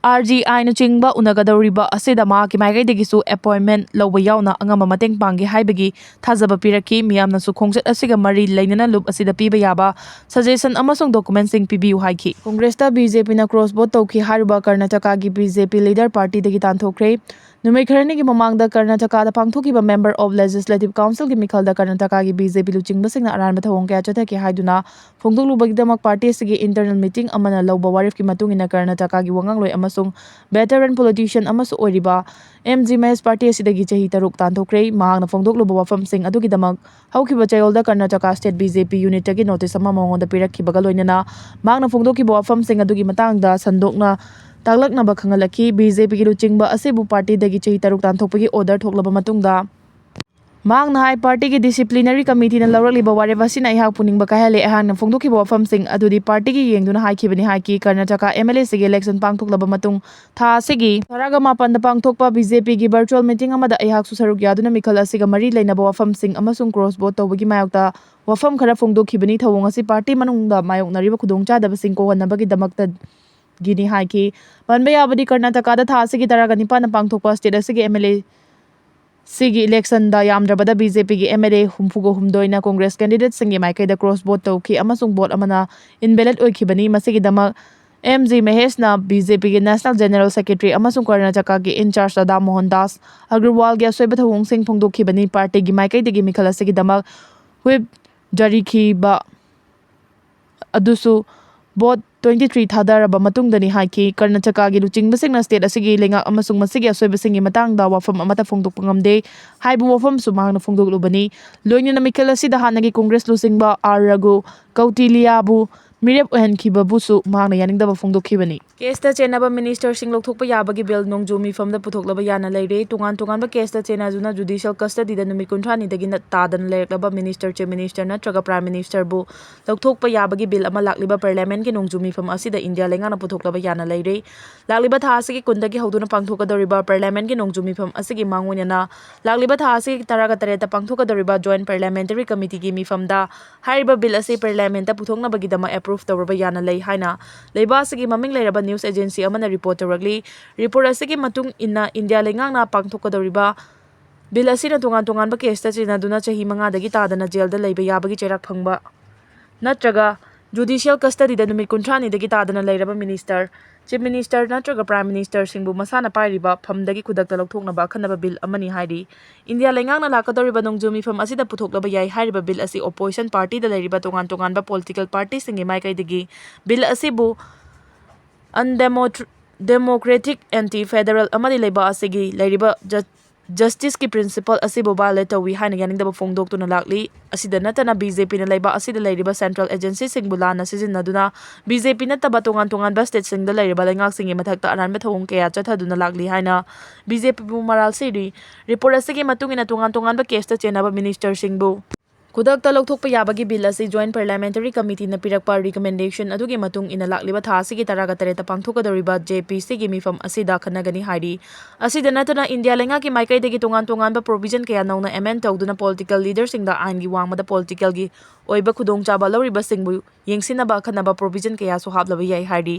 R G Iꯅꯆꯤꯡꯕ ꯎꯅꯒꯗꯧꯔꯤꯕ ꯑꯁꯤꯗ ꯃꯍꯥꯛꯀꯤ ꯃꯥꯏꯀꯩꯗꯒꯤꯁꯨ appointment ꯂꯧꯕ ꯌꯥꯎꯅ ꯑꯉꯝꯕ ꯃꯇꯦꯡ ꯄꯥꯡꯒꯦ ꯍꯥꯏꯕꯒꯤ ꯊꯥꯖꯕ ꯄꯤꯔꯛꯈꯤ꯫ ꯃꯤꯌꯥꯝꯅꯁꯨ ꯈꯣꯡꯆꯠ ꯑꯁꯤꯒ ꯃꯔꯤ ꯂꯩꯅꯅ ꯂꯨꯞ ꯑꯁꯤꯗ ꯄꯤꯕ ꯌꯥꯕ suggestion ꯑꯃꯁꯨꯡ documentꯁꯤꯡ ꯄꯤꯕꯤꯌꯨ ꯍꯥꯏꯈꯤ꯫ Congressꯇ BJPꯅ cross vote ꯇꯧꯈꯤ ꯍꯥꯏꯔꯤꯕ ꯀꯔꯅꯥꯇꯀꯥꯒꯤ BJP leader partyꯗꯒꯤ ꯇꯥꯟꯊꯣꯛꯈ꯭ꯔꯦ꯫ ꯅꯨꯃꯤꯠ ꯈꯔꯅꯤꯒꯤ ꯃꯃꯥꯡꯗ ꯀꯔꯅꯥꯇꯀꯥꯗ ꯄꯥꯡꯊꯣꯛꯈꯤꯕ Member of Legislative Councilꯒꯤ ꯃꯤꯈꯜꯗ ꯀꯔꯅꯥꯇꯀꯥꯒꯤ BJP ꯂꯨꯆꯤꯡꯕꯁꯤꯡꯅ ꯑꯔꯥꯟꯕ ꯊꯧꯑꯣꯡ ꯀꯌꯥ ꯆꯠꯊꯈꯤ ꯍꯥꯏꯗꯨꯅ ꯐꯣꯡꯗꯣꯛꯂꯨꯕꯒꯤꯗꯃꯛ partyꯁꯤꯒꯤ internal meeting ꯑꯃꯅ ꯂꯧꯕ ꯋꯥꯔꯦꯞꯀꯤ ꯃꯇꯨꯡ ꯏꯟꯅ ꯀꯔꯅꯥꯇꯀꯥꯒꯤ ꯋꯥꯉꯥꯡꯂꯣꯏ ꯑꯃꯁꯨꯡ veteran politician ꯑꯃꯁꯨ ꯑꯣꯏꯔꯤꯕ M G Mahesh party ꯑꯁꯤꯗꯒꯤ ꯆꯍꯤ ꯇꯔꯨꯛ ꯇꯥꯟꯊꯣꯛꯈ꯭ꯔꯦ꯫ ꯃꯍꯥꯛꯅ ꯐꯣꯡꯗꯣꯛꯂꯨꯕ ꯋꯥꯐꯝꯁꯤꯡ ꯑꯗꯨꯒꯤꯗꯃꯛ ꯍꯧꯈꯤꯕ ꯆꯌꯣꯜꯗ ꯀꯔꯅꯥꯇꯀꯥ state BJP unitꯇꯒꯤ notice ꯑꯃ ꯃꯉꯣꯟꯗ ꯄꯤꯔꯛꯈꯤꯕꯒ ꯂꯣꯏꯅꯅ ꯃꯍꯥꯛꯅ ꯐꯣꯡꯗꯣꯛꯈꯤꯕ ꯋꯥꯐꯝꯁꯤꯡ ꯑꯗꯨꯒꯤ ꯃꯇꯥꯡꯗ ꯁꯟꯗꯣꯛꯅ ꯇꯥꯛꯂꯛꯅꯕ ꯈꯪꯍꯜꯂꯛꯈꯤ꯫ BJPꯒꯤ ꯂꯨꯆꯤꯡꯕ ꯑꯁꯤꯕꯨ partyꯗꯒꯤ ꯆꯍꯤ ꯇꯔꯨꯛ ꯇꯥꯟꯊꯣꯛꯄꯒꯤ order ꯊꯣꯛꯂꯕ ꯃꯇꯨꯡꯗ ꯃꯍꯥꯛꯅ ꯍꯥꯏ, partyꯒꯤ disciplinary committeeꯅ ꯂꯧꯔꯛꯂꯤꯕ ꯋꯥꯔꯦꯞ ꯑꯁꯤꯅ ꯑꯩꯍꯥꯛꯄꯨ ꯅꯤꯡꯕ ꯀꯥꯏꯍꯜꯂꯦ꯫ ꯑꯩꯍꯥꯛꯅ ꯐꯣꯡꯗꯣꯛꯈꯤꯕ ꯋꯥꯐꯝꯁꯤꯡ ꯑꯗꯨꯗꯤ partyꯒꯤ ꯌꯦꯡꯗꯨꯅ ꯍꯥꯏꯈꯤꯕꯅꯤ ꯍꯥꯏꯈꯤ꯫ ꯀꯔꯅꯥꯇꯀꯥ MLAꯁꯤꯒꯤ election ꯄꯥꯡꯊꯣꯛꯂꯕ ꯃꯇꯨꯡ ꯊꯥ ꯑꯁꯤꯒꯤ ꯇꯔꯥꯒ ꯃꯥꯄꯟꯗ ꯄꯥꯡꯊꯣꯛꯄ BJPꯒꯤ virtual meeting ꯑꯃꯗ ꯑꯩꯍꯥꯛꯁꯨ ꯁꯔꯨꯛ ꯌꯥꯗꯨꯅ ꯃꯤꯈꯜ ꯑꯁꯤꯒ ꯃꯔꯤ ꯂꯩꯅꯕ ꯋꯥꯐꯝꯁꯤꯡ ꯑꯃꯁꯨꯡ cross vote ꯇꯧꯕꯒꯤ ꯃꯥꯌꯣꯛꯇ ꯋꯥꯐꯝ ꯈꯔ ꯐꯣꯡꯗꯣꯛꯈꯤꯕꯅꯤ꯫ ꯊꯧꯑꯣꯡ ꯑꯁꯤ party ꯃꯅꯨꯡꯗ ꯃꯥꯌꯣꯛꯅꯔꯤꯕ ꯈꯨꯗꯣꯡꯆꯥꯗꯕꯁꯤꯡ ꯀꯣꯛꯍꯟꯅꯕꯒꯤꯗꯃꯛꯇꯒꯤꯅꯤ ꯍꯥꯏꯈꯤ꯫ ꯄꯟꯕ ꯌꯥꯕꯗꯤ, ꯀꯔꯅꯥꯇꯀꯥꯗ ꯊꯥ ꯑꯁꯤꯒꯤ ꯇꯔꯥꯒ ꯅꯤꯄꯥꯟꯗ ꯄꯥꯡꯊꯣꯛꯄ state ꯑꯁꯤꯒꯤ MLAꯁꯤꯒꯤ electionꯗ ꯌꯥꯝꯗ꯭ꯔꯕꯗ BJPꯒꯤ MLA ꯍꯨꯝꯐꯨꯒ ꯍꯨꯝꯗꯣꯏꯅ Congress candidateꯁꯤꯡꯒꯤ ꯃꯥꯏꯀꯩꯗ cross vote ꯇꯧꯈꯤ ꯑꯃꯁꯨꯡ vote ꯑꯃꯅ invalid ꯑꯣꯏꯈꯤꯕꯅꯤ꯫ ꯃꯁꯤꯒꯤꯗꯃꯛ M G Maheshꯅ BJPꯒꯤ National General Secretary ꯑꯃꯁꯨꯡ ꯀꯔꯅꯥꯇꯀꯥꯒꯤ in charge ꯔꯥꯙꯥ ꯃꯣꯍꯟ ꯗꯥꯁ ꯑꯒ꯭ꯔꯋꯥꯜꯒꯤ ꯑꯁꯣꯏꯕ ꯊꯧꯑꯣꯡꯁꯤꯡ ꯐꯣꯡꯗꯣꯛꯈꯤꯕꯅꯤ꯫ Partyꯒꯤ ꯃꯥꯏꯀꯩꯗꯒꯤ ꯃꯤꯈꯜ ꯑꯁꯤꯒꯤꯗꯃꯛ whip ꯖꯥꯔꯤꯈꯤꯕ ꯑꯗꯨꯁꯨ vote twenty three ꯊꯥꯗꯔꯕ ꯃꯇꯨꯡꯗꯅꯤ ꯍꯥꯏꯈꯤ꯫ ꯀꯔꯅꯥꯇꯀꯥꯒꯤ ꯂꯨꯆꯤꯡꯕꯁꯤꯡꯅ state ꯑꯁꯤꯒꯤ ꯂꯩꯉꯥꯛ ꯑꯃꯁꯨꯡ ꯃꯁꯤꯒꯤ ꯑꯁꯣꯏꯕꯁꯤꯡꯒꯤ ꯃꯇꯥꯡꯗ ꯋꯥꯐꯝ ꯑꯃꯠꯇ ꯐꯣꯡꯗꯣꯛꯄ ꯉꯝꯗꯦ ꯍꯥꯏꯕ ꯋꯥꯐꯝꯁꯨ ꯃꯍꯥꯛꯅ ꯐꯣꯡꯗꯣꯛꯂꯨꯕꯅꯤ꯫ ꯂꯣꯏꯅꯅ ꯃꯤꯈꯜ ꯑꯁꯤꯗ ꯍꯥꯟꯅꯒꯤ Congress ꯂꯨꯆꯤꯡꯕ R Raghu Kautilyaꯕꯨ ꯃꯤꯔꯦꯞ ꯑꯣꯏꯍꯟꯈꯤꯕꯕꯨꯁꯨ ꯃꯍꯥꯛꯅ ꯌꯥꯅꯤꯡꯗꯕ ꯐꯣꯡꯗꯣꯛꯈꯤꯕꯅꯤ꯫ Caseꯇ ꯆꯦꯟꯅꯕ ministerꯁꯤꯡ ꯂꯧꯊꯣꯛꯄ ꯌꯥꯕꯒꯤ bill ꯅꯣꯡꯖꯨ ꯃꯤꯐꯝꯗ ꯄꯨꯊꯣꯛꯂꯕ ꯌꯥꯅ ꯂꯩꯔꯦ꯫ ꯇꯣꯉꯥꯟ ꯇꯣꯉꯥꯟꯕ caseꯇ ꯆꯦꯟꯅꯗꯨꯅ judicial custodyꯗ ꯅꯨꯃꯤꯠ ꯀꯨꯟꯊ꯭ꯔꯥꯅꯤꯗꯒꯤ ꯅ-, ꯇꯥꯗꯅ ꯂꯩꯔꯛꯂꯕ minister, chief minister ꯅꯠꯇ꯭ꯔꯒ prime ministerꯕꯨ ꯂꯧꯊꯣꯛꯄ ꯌꯥꯕꯒꯤ bill ꯑꯃ ꯂꯥꯛꯂꯤꯕ parliamentꯀꯤ ꯅꯣꯡꯖꯨ ꯃꯤꯐꯝ ꯑꯁꯤꯗ ꯏꯟꯗꯤꯌꯥ ꯂꯩꯉꯥꯛꯅ ꯄꯨꯊꯣꯛꯂꯕ ꯌꯥꯅ ꯂꯩꯔꯦ꯫ ꯂꯥꯛꯂꯤꯕ ꯊꯥ ꯑꯁꯤꯒꯤ ꯀꯨꯟꯗꯒꯤ ꯍꯧꯗꯨꯅ ꯄꯥꯡꯊꯣꯛꯀꯗꯧꯔꯤꯕ parliamentꯀꯤ ꯅꯣꯡꯖꯨ ꯃꯤꯐꯝ ꯑꯁꯤꯒꯤ ꯃꯥꯡꯑꯣꯏꯅꯅ ꯂꯥꯛꯂꯤꯕ ꯊꯥ ꯑꯁꯤꯒꯤ ꯇꯔꯥꯒ ꯇꯔꯦꯠꯇ ꯄꯥꯡꯊꯣꯛꯀꯗꯧꯔꯤꯕ joint parliamentary committeeꯒꯤ ꯃꯤꯐꯝꯗ ꯍꯥꯏꯔꯤꯕ bill ꯑꯁꯤ parliamentꯇ ꯄꯨꯊꯣꯛꯅꯕꯒꯤꯗꯃꯛ approve ꯇꯧꯔꯕ ꯌꯥꯅ ꯂꯩ ꯍꯥꯏꯅ ꯂꯩꯕꯥꯛ ꯑꯁꯤꯒꯤ ꯃꯃꯤꯡ ꯂꯩꯔꯕ news agency ꯑꯃꯅ report ꯇꯧꯔꯛꯂꯤ꯫ Report ꯑꯁꯤꯒꯤ ꯃꯇꯨꯡ ꯏꯟꯅ ꯏꯟꯗꯤꯌꯥ ꯂꯩꯉꯥꯛꯅ ꯄꯥꯡꯊꯣꯛꯀꯗꯧꯔꯤꯕ bill ꯑꯁꯤꯅ ꯇꯣꯉꯥꯟ ꯇꯣꯉꯥꯟꯕ caseꯇ ꯆꯦꯟꯅꯗꯨꯅ ꯆꯍꯤ ꯃꯉꯥꯗꯒꯤ ꯇꯥꯗꯅ jailꯗ ꯂꯩꯕ ꯌꯥꯕꯒꯤ ꯆꯩꯔꯥꯛ ꯐꯪꯕ ꯅꯠꯇ꯭ꯔꯒ ꯖꯨꯗꯤꯁꯤꯌꯦꯜ ꯀꯁꯇꯗꯤꯗ ꯅꯨꯃꯤꯠ ꯀꯨꯟꯊ꯭ꯔꯥꯅꯤꯗꯒꯤ ꯇꯥꯗꯅ ꯂꯩꯔꯕ ꯃꯤꯅꯤꯁꯇꯔ, ꯆꯤꯐ ꯃꯤꯅꯤꯁꯇꯔ ꯅꯠꯇ꯭ꯔꯒ ꯄ꯭ꯔꯥꯏꯝ ꯃꯤꯅꯤꯁꯇꯔꯁꯤꯡꯕꯨ ꯃꯁꯥꯅ ꯄꯥꯏꯔꯤꯕ ꯐꯝꯗꯒꯤ ꯈꯨꯗꯛꯇ ꯂꯧꯊꯣꯛꯅꯕ ꯑꯈꯟꯅꯕ ꯕꯤꯜ ꯑꯃꯅꯤ ꯍꯥꯏꯔꯤ꯫ ꯏꯟꯗꯤꯌꯥ ꯂꯩꯉꯥꯛꯅ ꯂꯥꯛꯀꯗꯧꯔꯤꯕ ꯅꯣꯡꯖꯨ ꯃꯤꯐꯝ ꯑꯁꯤꯗ ꯄꯨꯊꯣꯛꯂꯕ ꯌꯥꯏ꯫ ꯍꯥꯏꯔꯤꯕ ꯕꯤꯜ ꯑꯁꯤ ꯑꯣꯄꯣꯖꯤꯁꯟ ꯄꯥꯔꯇꯤꯗ ꯂꯩꯔꯤꯕ ꯇꯣꯉꯥꯟ ꯇꯣꯉꯥꯟꯕ ꯄꯣꯂꯤꯇꯤꯀꯦꯜ ꯄꯥꯔꯇꯤꯁꯤꯡꯒꯤ ꯃꯥꯏꯀꯩꯗꯒꯤ ꯕꯤꯜ ꯑꯁꯤꯕꯨ ꯑꯟꯗꯦꯃꯣ-, democratic, anti federal ꯑꯃꯗꯤ ꯂꯩꯕꯥꯛ ꯑꯁꯤꯒꯤ ꯂꯩꯔꯤꯕ ꯖ-, ꯖꯁꯇꯤꯁꯀꯤ ꯄ꯭ꯔꯤꯟꯁꯤꯄꯜ ꯑꯁꯤꯕꯨ ꯚꯥꯏꯑꯣꯂꯦꯠ ꯇꯧꯏ ꯍꯥꯏꯅ ꯌꯥꯅꯤꯡꯗꯕ ꯐꯣꯡꯗꯣꯛꯇꯨꯅ ꯂꯥꯛꯂꯤ꯫ ꯑꯁꯤꯗ ꯅꯠꯇꯅ ꯕꯤ ꯖꯦ ꯄꯤꯅ ꯂꯩꯕꯥꯛ ꯑꯁꯤꯗ ꯂꯩꯔꯤꯕ ꯁꯦꯟꯇ꯭ꯔꯦꯜ ꯑꯦꯖꯦꯟꯁꯤꯁꯤꯡꯕꯨ ꯂꯥꯟꯅ ꯁꯤꯖꯤꯟꯅꯗꯨꯅ ꯕꯤ ꯖꯦ ꯄꯤ ꯅꯠꯇꯕ ꯇꯣꯉꯥꯟ ꯇꯣꯉꯥꯟꯕ ꯁ꯭ꯇꯦꯠꯁꯤꯡꯗ ꯂꯩꯔꯤꯕ ꯂꯩꯉꯥꯛꯁꯤꯡꯒꯤ ꯃꯊꯛꯇ ꯑꯔꯥꯟꯕ ꯊꯧꯑꯣꯡ ꯀꯌꯥ ꯆꯠꯊꯗꯨꯅ ꯂꯥꯛꯂꯤ ꯍꯥꯏꯅ ꯕꯤ ꯖꯦ ꯄꯤꯕꯨ ꯃꯔꯥꯜ ꯁꯤꯔꯤ꯫ ꯔꯤꯄꯣꯔꯠ ꯑꯁꯤꯒꯤ ꯃꯇꯨꯡ ꯏꯟꯅ ꯇꯣꯉꯥꯟ ꯇꯣꯉꯥꯟꯕ ꯀꯦꯁꯇ ꯆꯦꯟꯅꯕ ꯃꯤꯅꯤꯁꯇꯔꯁꯤꯡꯕꯨ ꯈꯨꯗꯛꯇ ꯂꯧꯊꯣꯛꯄ ꯌꯥꯕꯒꯤ ꯕꯤꯜ ꯑꯁꯤ ꯖꯣꯏꯟꯠ ꯄꯥꯔꯂꯤꯌꯥꯃꯦꯟꯇꯔꯤ ꯀꯃꯤꯇꯤꯅ ꯄꯤꯔꯛꯄ ꯔꯤꯀꯃꯦꯟꯗꯦꯁꯟ ꯑꯗꯨꯒꯤ ꯃꯇꯨꯡ ꯏꯟꯅ ꯂꯥꯛꯂꯤꯕ ꯊꯥ ꯑꯁꯤꯒꯤ ꯇꯔꯥꯒ ꯇꯔꯦꯠꯇ ꯄꯥꯡꯊꯣꯛꯀꯗꯧꯔꯤꯕ ꯖꯦ ꯄꯤ ꯁꯤꯒꯤ ꯃꯤꯐꯝ ꯑꯁꯤꯗ ꯈꯟꯅꯒꯅꯤ ꯍꯥꯏꯔꯤ꯫ ꯑꯁꯤꯗ ꯅꯠꯇꯅ ꯏꯟꯗꯤꯌꯥ ꯂꯩꯉꯥꯛꯀꯤ ꯃꯥꯏꯀꯩꯗꯒꯤ ꯇꯣꯉꯥꯟ ꯇꯣꯉꯥꯟꯕ ꯄ꯭ꯔꯣꯚꯤꯖꯟ ꯀꯌꯥ ꯅꯧꯅ ꯑꯦꯃꯦꯟ ꯇꯧꯗꯨꯅ ꯄꯣꯂꯤꯇꯤꯀꯦꯜ ꯂꯤꯗꯔꯁꯤꯡꯗ ꯑꯥꯏꯟꯒꯤ ꯋꯥꯡꯃꯗ ꯄꯣꯂꯤꯇꯤꯀꯦꯜꯒꯤ ꯑꯣꯏꯕ ꯈꯨꯗꯣꯡꯆꯥꯕ ꯂꯧꯔꯤꯕꯁꯤꯡꯕꯨ ꯌꯦꯡꯁꯤꯟꯅꯕ ꯑꯈꯟꯅꯕ ꯄ꯭ꯔꯣꯚꯤꯖꯟ ꯀꯌꯥꯁꯨ ꯍꯥꯞꯂꯕ ꯌꯥꯏ ꯍꯥꯏꯔꯤ꯫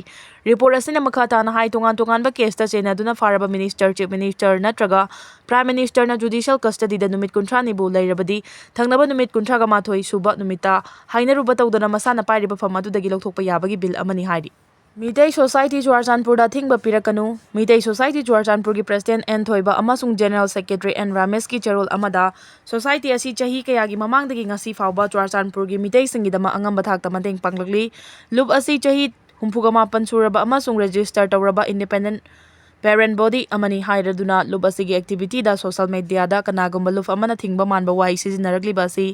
ꯔꯤꯄꯣꯔꯠ ꯑꯁꯤꯅ ꯃꯈꯥ ꯇꯥꯅ ꯍꯥꯏ, ꯇꯣꯉꯥꯟ ꯇꯣꯉꯥꯟꯕ ꯀꯦꯁꯇ ꯆꯦꯟꯅꯗꯨꯅ ꯐꯥꯔꯕ ꯃꯤꯅꯤꯁꯇꯔ, ꯆꯤꯐ ꯃꯤꯅꯤꯁꯇꯔ ꯅꯠꯇ꯭ꯔꯒ ꯄ꯭ꯔꯥꯏꯝ ꯃꯤꯅꯤꯁꯇꯔꯅ ꯖꯨꯗꯤꯁꯤꯌꯦꯜ ꯀꯁꯇꯗꯤꯗ ꯅꯨꯃꯤꯠ ꯀꯨꯟꯊ꯭ꯔꯥꯅꯤꯕꯨ ꯂꯩꯔꯕꯗꯤ ꯊꯪꯅꯕ ꯅꯨꯃꯤꯠ ꯀꯨꯟꯊ꯭ꯔꯥꯒ ꯃꯥꯊꯣꯏ ꯁꯨꯕ ꯅꯨꯃꯤꯠꯇ ꯍꯥꯏꯅꯔꯨꯕ ꯇꯧꯗꯅ ꯃꯁꯥꯅ ꯄꯥꯏꯔꯤꯕ ꯐꯝ ꯑꯗꯨꯗꯒꯤ ꯂꯧꯊꯣꯛꯄ ꯌꯥꯕꯒꯤ ꯕꯤꯜ ꯑꯃꯅꯤ ꯍꯥꯏꯔꯤ꯫ ꯃꯤꯇꯩ ꯁꯣꯁꯥꯏꯇꯤ ꯆꯨꯔꯥꯆꯥꯟꯄꯨꯔꯗ ꯑꯊꯤꯡꯕ ꯄꯤꯔꯛꯀꯅꯨ꯫ ꯃꯤꯇꯩ ꯁꯣꯁꯥꯏꯇꯤ ꯆꯨꯔꯥꯆꯥꯟꯄꯨꯔꯒꯤ ꯄ꯭ꯔꯦꯁꯤꯗꯦꯟꯠ ꯑꯦꯟ ꯊꯣꯏꯕ ꯑꯃꯁꯨꯡ ꯖꯦꯅꯦꯔꯦꯜ ꯁꯦꯀ꯭ꯔꯦꯇꯔꯤ ꯑꯦꯟ ꯔꯥꯃꯦꯁꯀꯤ ꯆꯦꯔꯣꯜ ꯑꯃꯗ ꯁꯣꯁꯥꯏꯇꯤ ꯑꯁꯤ ꯆꯍꯤ ꯀꯌꯥꯒꯤ ꯃꯃꯥꯡꯗꯒꯤ ꯉꯁꯤ ꯐꯥꯎꯕ ꯆꯨꯔꯥꯆꯥꯟꯄꯨꯔꯒꯤ ꯃꯤꯇꯩꯁꯤꯡꯒꯤꯗꯃꯛ ꯑꯉꯝꯕ ꯊꯥꯛꯇ ꯃꯇꯦꯡ ꯄꯥꯡꯂꯛꯂꯤ꯫ ꯂꯨꯞ ꯑꯁꯤ ꯆꯍꯤ ꯍꯨꯝꯐꯨꯒ ꯃꯥꯄꯟ ꯁꯨꯔꯕ ꯑꯃꯁꯨꯡ ꯔꯦꯖꯤꯁꯇꯔ ꯇꯧꯔꯕ ꯏꯟꯗꯤꯄꯦꯟꯗꯦꯟꯠ ꯄꯦꯔꯦꯟꯠ ꯕꯣꯗꯤ ꯑꯃꯅꯤ ꯍꯥꯏꯔꯗꯨꯅ ꯂꯨꯞ ꯑꯁꯤꯒꯤ ꯑꯦꯛꯇꯤꯚꯤꯇꯤꯗ ꯁꯣꯁꯤꯌꯦꯜ ꯃꯤꯗꯤꯌꯥꯗ ꯀꯅꯥꯒꯨꯝꯕ ꯂꯨꯞ ꯑꯃꯅ ꯊꯤꯡꯕ ꯃꯥꯟꯕ ꯋꯥꯍꯩ ꯁꯤꯖꯤꯟꯅꯔꯛꯂꯤꯕ ꯑꯁꯤ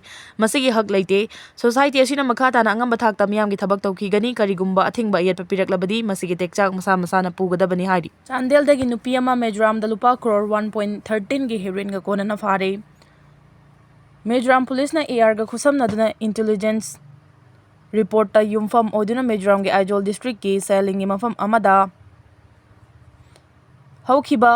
ꯃꯁꯤꯒꯤ ꯍꯛ ꯂꯩꯇꯦ꯫ ꯁꯣꯁꯥꯏꯇꯤ ꯑꯁꯤꯅ ꯃꯈꯥ ꯇꯥꯅ ꯑꯉꯝꯕ ꯊꯥꯛꯇ ꯃꯤꯌꯥꯝꯒꯤ ꯊꯕꯛ ꯇꯧꯈꯤꯒꯅꯤ꯫ ꯀꯔꯤꯒꯨꯝꯕ ꯑꯊꯤꯡꯕ ꯑꯌꯦꯠꯄ ꯄꯤꯔꯛꯂꯕꯗꯤ ꯃꯁꯤꯒꯤ ꯇꯦꯛꯆꯥꯛ ꯃꯁꯥ ꯃꯁꯥꯅ ꯄꯨꯒꯗꯕꯅꯤ ꯍꯥꯏꯔꯤ꯫ ꯆꯥꯟꯗꯦꯜꯗꯒꯤ ꯅꯨꯄꯤ ꯑꯃ ꯃꯤꯖꯣꯔꯥꯝꯗ ꯂꯨꯄꯥ ꯀ꯭ꯔꯣꯔ ꯋꯥꯟ ꯄꯣꯏꯟꯠ ꯊꯥꯔꯇꯤꯟꯒꯤ ꯍꯦꯔꯣꯏꯟꯒ ꯀꯣꯟꯅꯅ ꯐꯥꯔꯦ꯫ ꯃꯤꯖꯣꯔꯥꯝ ꯄꯨꯂꯤꯁꯅ ꯑꯦ ꯑꯥꯔꯒ ꯈꯨꯠꯁꯝꯅꯗꯨꯅ ꯏꯟꯇꯦꯂꯤꯖꯦꯟꯁ ꯔꯤꯄꯣꯔꯠꯇ ꯌꯨꯝꯐꯝ ꯑꯣꯏꯗꯨꯅ ꯃꯤꯖꯣꯔꯥꯝꯒꯤ ꯑꯥꯏꯖꯣꯜ ꯗꯤꯁꯇ꯭ꯔꯤꯛꯀꯤ ꯁꯦꯂꯤꯡꯒꯤ ꯃꯐꯝ ꯑꯃꯗ ꯍꯧꯈꯤꯕ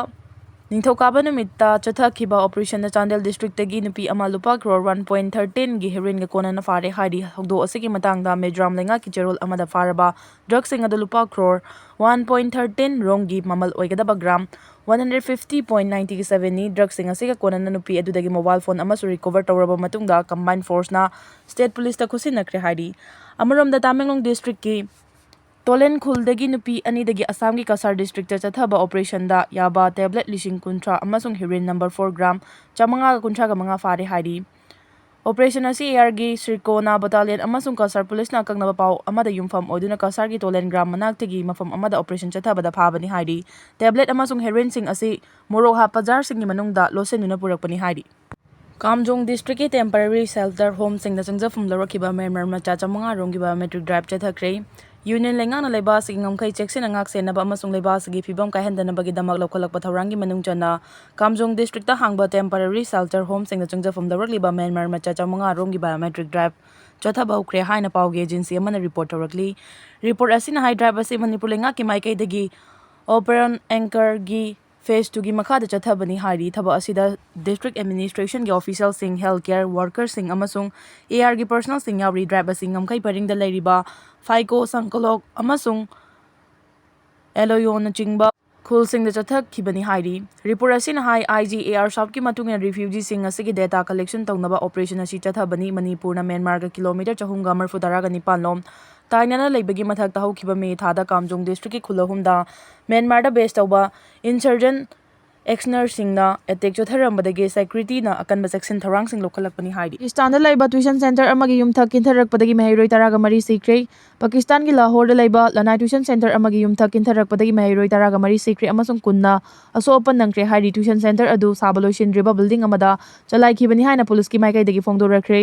ꯅꯤꯡꯊꯧꯀꯥꯕ ꯅꯨꯃꯤꯠꯇ ꯆꯠꯊꯈꯤꯕ ꯑꯣꯄꯔꯦꯁꯟꯗ ꯆꯥꯟꯗꯦꯜ ꯗꯤꯁꯇ꯭ꯔꯤꯛꯇꯒꯤ ꯅꯨꯄꯤ ꯑꯃ ꯂꯨꯄꯥ ꯀ꯭ꯔꯣꯔ ꯋꯥꯟ ꯄꯣꯏꯟꯠ ꯊꯥꯔꯇꯤꯟꯒꯤ ꯍꯦꯔꯣꯏꯟꯒ ꯀꯣꯟꯅꯅ ꯐꯥꯔꯦ ꯍꯥꯏꯔꯤ꯫ ꯊꯧꯗꯣꯛ ꯑꯁꯤꯒꯤ ꯃꯇꯥꯡꯗ ꯃꯤꯖꯣꯔꯥꯝ ꯂꯩꯉꯥꯛꯀꯤ ꯆꯦꯔꯣꯜ ꯑꯃꯗ ꯐꯥꯔꯕ ꯗ꯭ꯔꯒꯁꯤꯡ ꯑꯗꯨ ꯂꯨꯄꯥ ꯀ꯭ꯔꯣꯔ ꯋꯥꯟ ꯄꯣꯏꯟꯠ ꯊꯥꯔꯇꯤꯟ ꯔꯣꯝꯒꯤ ꯃꯃꯜ ꯑꯣꯏꯒꯗꯕ gram one hundred fifty point ninety ꯁꯕꯦꯟꯅꯤ꯫ ꯗ꯭ꯔꯒꯁꯤꯡ ꯑꯁꯤꯒ ꯀꯣꯟꯅꯅ ꯅꯨꯄꯤ ꯑꯗꯨꯗꯒꯤ ꯃꯣꯕꯥꯏꯜ ꯐꯣꯟ ꯑꯃꯁꯨ ꯔꯤꯀꯣꯚꯔ ꯇꯧꯔꯕ ꯃꯇꯨꯡꯗ ꯀꯝꯕꯥꯏꯟ ꯐꯣꯔꯁꯅ ꯁ꯭ꯇꯦꯠ ꯄꯨꯂꯤꯁꯇ ꯈꯨꯠꯁꯤꯟꯅꯈ꯭ꯔꯦ ꯍꯥꯏꯔꯤ꯫ ꯑꯃꯔꯣꯝꯗ ꯇꯥꯃꯦꯡꯂꯣꯡ ꯗꯤꯁꯇ꯭ꯔꯤꯛꯀꯤ ꯇꯣꯂꯦꯟ ꯈꯨꯜꯗꯒꯤ ꯅꯨꯄꯤ ꯑꯅꯤꯗꯒꯤ ꯑꯁꯥꯝꯒꯤ ꯀꯁꯥꯔ ꯗꯤꯁꯇ꯭ꯔꯤꯛꯇ ꯆꯠꯊꯕ ꯑꯣꯄꯔꯦꯁꯟꯗ ꯌꯥꯕ ꯇꯦꯕ꯭ꯂꯦꯠ ꯂꯤꯁꯤꯡ ꯀꯨꯟꯊ꯭ꯔꯥ ꯑꯃꯁꯨꯡ ꯍꯦꯔꯣꯏꯟ ꯅꯝꯕꯔ ꯐꯣꯔ ꯒ꯭ꯔꯥꯝ ꯆꯥꯃꯉꯥꯒ ꯀꯨꯟꯊ꯭ꯔꯥꯒ ꯃꯉꯥ ꯐꯥꯔꯦ ꯍꯥꯏꯔꯤ꯫ ꯑꯣꯄꯔꯦꯁꯟ ꯑꯁꯤ ꯑꯦ ꯑꯥꯔꯒꯤ ꯁ꯭ꯔꯤꯀꯣꯅꯥ ꯕꯇꯥꯂꯤꯌꯟ ꯑꯃꯁꯨꯡ ꯀꯁꯥꯔ ꯄꯨꯂꯤꯁꯅ ꯑꯀꯛꯅꯕ ꯄꯥꯎ ꯑꯃꯗ ꯌꯨꯝꯐꯝ ꯑꯣꯏꯗꯨꯅ ꯀꯁꯥꯔꯒꯤ ꯇꯣꯂꯦꯟ ꯒ꯭ꯔꯥꯝ ꯃꯅꯥꯛꯇꯒꯤ ꯃꯐꯝ ꯑꯃꯗ ꯑꯣꯄꯔꯦꯁꯟ ꯆꯠꯊꯕꯗ ꯐꯥꯕꯅꯤ ꯍꯥꯏꯔꯤ꯫ ꯇꯦꯕ꯭ꯂꯦꯠ ꯑꯃꯁꯨꯡ ꯍꯦꯔꯣꯏꯟꯁꯤꯡ ꯑꯁꯤ ꯃꯣꯔꯣꯛ ꯍꯥꯞꯄ ꯖꯥꯔꯁꯤꯡꯒꯤ ꯃꯅꯨꯡꯗ ꯂꯣꯠꯁꯤꯟꯗꯨꯅ ꯄꯨꯔꯛꯄꯅꯤ ꯍꯥꯏꯔꯤ꯫ ꯀꯥꯝꯖꯣꯡ ꯗꯤꯁꯇ꯭ꯔꯤꯛꯀꯤ ꯇꯦꯝꯄꯔꯔꯤ ꯁꯦꯜꯇꯔ ꯍꯣꯝꯁꯤꯡꯗ ꯆꯪꯖꯐꯝ ꯂꯧꯔꯛꯈꯤꯕ ꯃ꯭ꯌꯥꯟꯃꯥꯔ ꯃꯆꯥ ꯆꯥꯃꯉꯥ ꯔꯣꯝꯒꯤ ꯕꯥꯏꯑꯣꯃꯦꯇ꯭ꯔꯤꯛ ꯗ꯭ꯔꯥꯏꯚ ꯆꯠꯊꯈ꯭ꯔꯦ꯫ ꯌꯨꯅꯤꯌꯟ ꯂꯩꯉꯥꯛꯅ ꯂꯩꯕꯥꯛ ꯑꯁꯤꯒꯤ ꯉꯝꯈꯩ ꯆꯦꯛꯁꯤꯟꯅ ꯉꯥꯛ ꯁꯦꯟꯅꯕ ꯑꯃꯁꯨꯡ ꯂꯩꯕꯥꯛ ꯑꯁꯤꯒꯤ ꯐꯤꯕꯝ ꯀꯥꯏꯍꯟꯗꯅꯕꯒꯤꯗꯃꯛ ꯂꯧꯈꯠꯂꯛꯄ ꯊꯧꯔꯥꯡꯒꯤ ꯃꯅꯨꯡ ꯆꯟꯅ ꯀꯥꯝꯖꯣꯡ ꯗꯤꯁꯇ꯭ꯔꯤꯛꯇ ꯍꯥꯡꯕ ꯇꯦꯝꯄꯔꯔꯤ ꯁꯦꯜꯇꯔ ꯍꯣꯝꯁꯤꯡꯗ ꯆꯪꯖꯐꯝ ꯂꯧꯔꯛꯂꯤꯕ ꯃ꯭ꯌꯥꯟꯃꯥꯔ ꯃꯆꯥ ꯆꯥꯃꯉꯥ ꯔꯣꯝꯒꯤ ꯕꯥꯏꯑꯣꯃꯦꯇ꯭ꯔꯤꯛ ꯗ꯭ꯔꯥꯏꯚ ꯆꯠꯊꯕ ꯍꯧꯈ꯭ꯔꯦ ꯍꯥꯏꯅ ꯄꯥꯎꯒꯤ ꯑꯦꯖꯦꯟꯁꯤ ꯑꯃꯅ ꯔꯤꯄꯣꯔꯠ ꯇꯧꯔꯛꯂꯤ꯫ ꯔꯤꯄꯣꯔꯠ ꯑꯁꯤꯅ ꯍꯥꯏ ꯗ꯭ꯔꯥꯏꯚ ꯑꯁꯤ ꯃꯅꯤꯄꯨꯔ ꯂꯩꯉꯥꯛꯀꯤ ꯃꯥꯏꯀꯩꯗꯒꯤ ꯑꯣꯄꯔꯦꯟ ꯑꯦꯡꯀꯔꯒꯤ ꯐꯦꯁ ꯇꯨꯒꯤ ꯃꯈꯥꯗ ꯆꯠꯊꯕꯅꯤ ꯍꯥꯏꯔꯤ꯫ ꯊꯕꯛ ꯑꯁꯤꯗ ꯗꯤꯁꯇ꯭ꯔꯤꯛ ꯑꯦꯗꯃꯤꯅꯤꯁꯇ꯭ꯔꯦꯁꯟꯒꯤ ꯑꯣꯐꯤꯁꯤꯌꯦꯜꯁꯤꯡ, ꯍꯦꯜꯊ ꯀꯦꯌꯔ ꯋꯥꯔꯀꯔꯁꯤꯡ ꯑꯃꯁꯨꯡ ꯑꯦ ꯑꯥꯔꯒꯤ ꯄꯔꯁꯣꯅꯦꯜꯁꯤꯡ ꯌꯥꯎꯔꯤ꯫ ꯗ꯭ꯔꯥꯏꯚ ꯑꯁꯤ ꯉꯝꯈꯩ ꯄꯔꯤꯡꯗ ꯂꯩꯔꯤꯕ ꯐꯥꯏꯀꯣ, ꯁꯪꯀꯂꯣꯛ ꯑꯃꯁꯨꯡ ꯑꯦꯂꯣꯌꯣꯅꯆꯤꯡꯕ ꯈꯨꯜꯁꯤꯡꯗ ꯆꯠꯊꯈꯤꯕꯅꯤ ꯍꯥꯏꯔꯤ꯫ ꯔꯤꯄꯣꯔꯠ ꯑꯁꯤꯅ ꯍꯥꯏ, ꯑꯥꯏ ꯖꯤ ꯑꯦ ꯑꯥꯔ ꯁꯥꯎꯠꯀꯤ ꯃꯇꯨꯡ ꯏꯟꯅ ꯔꯤꯐ꯭ꯌꯨꯖꯤꯁꯤꯡ ꯑꯁꯤꯒꯤ ꯗꯦꯇꯥ ꯀꯂꯦꯛꯁꯟ ꯇꯧꯅꯕ ꯑꯣꯄꯔꯦꯁꯟ ꯑꯁꯤ ꯆꯠꯊꯕꯅꯤ꯫ ꯃꯅꯤꯄꯨꯔꯅ ꯃ꯭ꯌꯥꯟꯃꯥꯔꯒ ꯀꯤꯂꯣꯃꯤꯇꯔ ꯆꯍꯨꯝꯒ ꯃꯔꯤꯐꯨ ꯇꯔꯥꯒ ꯅꯤꯄꯥꯟ ꯂꯣꯝ ꯇꯥꯏꯅꯅ ꯂꯩꯕꯒꯤ ꯃꯊꯛꯇ ꯍꯧꯈꯤꯕ ꯃꯦ ꯊꯥꯗ ꯀꯥꯝꯖꯣꯡ ꯗꯤꯁꯇ꯭ꯔꯤꯛꯀꯤ ꯈꯨꯜ ꯑꯍꯨꯝꯗ ꯃ꯭ꯌꯥꯟꯃꯥꯔꯗ ꯕꯦꯁ ꯇꯧꯕ ꯏꯟꯁꯔꯖꯦꯟ ꯑꯦꯛꯁꯅꯔꯁꯤꯡꯅ ꯑꯦꯇꯦꯛ ꯆꯠꯊꯔꯝꯕꯗꯒꯤ ꯁꯦꯀ꯭ꯌꯨꯔꯤꯇꯤꯅ ꯑꯀꯟꯕ ꯆꯦꯛꯁꯤꯟ ꯊꯧꯔꯥꯡꯁꯤꯡ ꯂꯧꯈꯠꯂꯛꯄꯅꯤ ꯍꯥꯏꯔꯤ꯫ ꯄꯥꯀꯤꯁꯇꯥꯟꯗ ꯂꯩꯕ ꯇ꯭ꯌꯨꯁꯟ ꯁꯦꯟꯇꯔ ꯑꯃꯒꯤ ꯌꯨꯝꯊꯛ ꯀꯤꯟꯊꯔꯛꯄꯗꯒꯤ ꯃꯍꯩꯔꯣꯏ ꯇꯔꯥꯒ ꯃꯔꯤ ꯁꯤꯈ꯭ꯔꯦ꯫ ꯄꯥꯀꯤꯁꯇꯥꯟꯒꯤ ꯂꯥꯍꯣꯔꯗ ꯂꯩꯕ ꯂꯅꯥꯏ ꯇ꯭ꯌꯨꯁꯟ ꯁꯦꯟꯇꯔ ꯑꯃꯒꯤ ꯌꯨꯝꯊꯛ ꯀꯤꯟꯊꯔꯛꯄꯗꯒꯤ ꯃꯍꯩꯔꯣꯏ ꯇꯔꯥꯒ ꯃꯔꯤ ꯁꯤꯈ꯭ꯔꯦ ꯑꯃꯁꯨꯡ ꯀꯨꯟꯅ ꯑꯁꯣꯛ ꯑꯄꯟ ꯅꯪꯈ꯭ꯔꯦ ꯍꯥꯏꯔꯤ꯫ ꯇ꯭ꯌꯨꯁꯟ ꯁꯦꯟꯇꯔ ꯑꯗꯨ ꯁꯥꯕ ꯂꯣꯏꯁꯤꯟꯗ꯭ꯔꯤꯕ ꯕꯤꯜꯗꯤꯡ ꯑꯃꯗ ꯆꯂꯥꯏꯈꯤꯕꯅꯤ ꯍꯥꯏꯅ ꯄꯨꯂꯤꯁꯀꯤ ꯃꯥꯏꯀꯩꯗꯒꯤ ꯐꯣꯡꯗꯣꯔꯛꯈ꯭ꯔꯦ꯫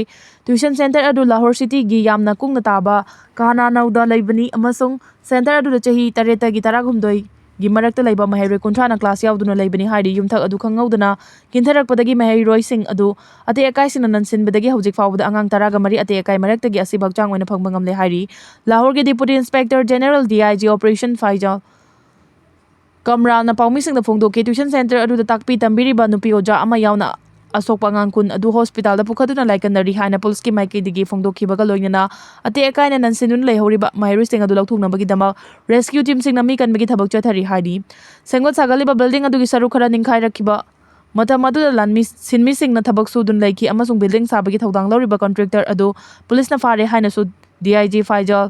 ꯇ꯭ꯌꯨꯁꯟ ꯁꯦꯟꯇꯔ ꯑꯗꯨ ꯂꯥꯍꯣꯔ ꯁꯤꯇꯤꯒꯤ ꯌꯥꯝꯅ ꯀꯨꯡꯅ ꯇꯥꯕ ꯀꯥꯍꯅꯥꯅꯧꯗ ꯂꯩꯕꯅꯤ ꯑꯃꯁꯨꯡ ꯁꯦꯟꯇꯔ ꯑꯗꯨꯗ ꯆꯍꯤ ꯇꯔꯦꯠꯇꯒꯤ ꯇꯔꯥꯍꯨꯝꯗꯣꯏꯒꯤ ꯃꯔꯛꯇ ꯂꯩꯕ ꯃꯍꯩꯔꯣꯏ ꯀꯨꯟꯊ꯭ꯔꯥꯅ ꯀ꯭ꯂꯥꯁ ꯌꯥꯎꯗꯨꯅ ꯂꯩꯕꯅꯤ ꯍꯥꯏꯔꯤ꯫ ꯌꯨꯝꯊꯛ ꯑꯗꯨ ꯈꯪꯍꯧꯗꯅ ꯀꯤꯟꯊꯔꯛꯄꯗꯒꯤ ꯃꯍꯩꯔꯣꯏꯁꯤꯡ ꯑꯗꯨ ꯑꯇꯦꯛ ꯑꯀꯥꯏꯁꯤꯡꯅ ꯅꯟꯁꯤꯟꯕꯗꯒꯤ ꯍꯧꯖꯤꯛ ꯐꯥꯎꯕꯗ ꯑꯉꯥꯡ ꯇꯔꯥꯒ ꯃꯔꯤ ꯑꯇꯦꯛ ꯑꯀꯥꯏ ꯃꯔꯛꯇꯒꯤ ꯑꯁꯤꯕ ꯍꯛꯆꯥꯡ ꯑꯣꯏꯅ ꯐꯪꯕ ꯉꯝꯂꯦ ꯍꯥꯏꯔꯤ꯫ ꯂꯥꯍꯣꯔꯒꯤ deputy inspector general, D I G, operation Faisal ꯀꯝꯔꯥꯜꯅ ꯄꯥꯎꯃꯤꯁꯤꯡꯗ ꯐꯣꯡꯗꯣꯛꯈꯤ꯫ ꯇ꯭ꯌꯨꯁꯟ ꯁꯦꯟꯇꯔ ꯑꯗꯨꯗ ꯇꯥꯛꯄꯤ ꯇꯝꯕꯤꯔꯤꯕ ꯅꯨꯄꯤ ꯑꯣꯖꯥ ꯑꯃ ꯌꯥꯎꯅ ꯑꯁꯣꯛꯄ ꯑꯉꯥꯡ ꯀꯨꯟ ꯑꯗꯨ ꯍꯣꯁꯄꯤꯇꯥꯜꯗ ꯄꯨꯈꯠꯇꯨꯅ ꯂꯥꯏꯀꯠꯅꯔꯤ ꯍꯥꯏꯅ ꯄꯨꯂꯤꯁꯀꯤ ꯃꯥꯏꯀꯩꯗꯒꯤ ꯐꯣꯡꯗꯣꯛꯈꯤꯕꯒ ꯂꯣꯏꯅꯅ ꯑꯇꯦꯛ ꯑꯀꯥꯏꯅ ꯅꯟꯁꯤꯟꯗꯨꯅ ꯂꯩꯍꯧꯔꯤꯕ ꯃꯍꯩꯔꯣꯏꯁꯤꯡ ꯑꯗꯨ ꯂꯧꯊꯣꯛꯅꯕꯒꯤꯗꯃꯛ ꯔꯦꯁꯀ꯭ꯌꯨ ꯇꯤꯝꯁꯤꯡꯅ ꯃꯤ ꯀꯟꯕꯒꯤ ꯊꯕꯛ ꯆꯠꯊꯔꯤ ꯍꯥꯏꯔꯤ꯫ ꯁꯦꯝꯒꯠ ꯁꯥꯒꯠꯂꯤꯕ ꯕꯤꯜꯗꯤꯡ ꯑꯗꯨꯒꯤ ꯁꯔꯨꯛ ꯈꯔ ꯅꯤꯡꯈꯥꯏꯔꯛꯈꯤꯕ ꯃꯇꯝ ꯑꯗꯨꯗ ꯂꯥꯟꯃꯤ ꯁꯤꯟꯃꯤꯁꯤꯡꯅ ꯊꯕꯛ ꯁꯨꯗꯨꯅ ꯂꯩꯈꯤ ꯑꯃꯁꯨꯡ ꯕꯤꯜꯗꯤꯡ ꯁꯥꯕꯒꯤ ꯊꯧꯗꯥꯡ ꯂꯧꯔꯤꯕ ꯀꯟꯇ꯭ꯔꯦꯛꯇꯔ ꯑꯗꯨ ꯄꯨꯂꯤꯁꯅ ꯐꯥꯔꯦ ꯍꯥꯏꯅꯁꯨ ꯗꯤ ꯑꯥꯏ ꯖꯤ ꯐꯥꯏꯖꯜ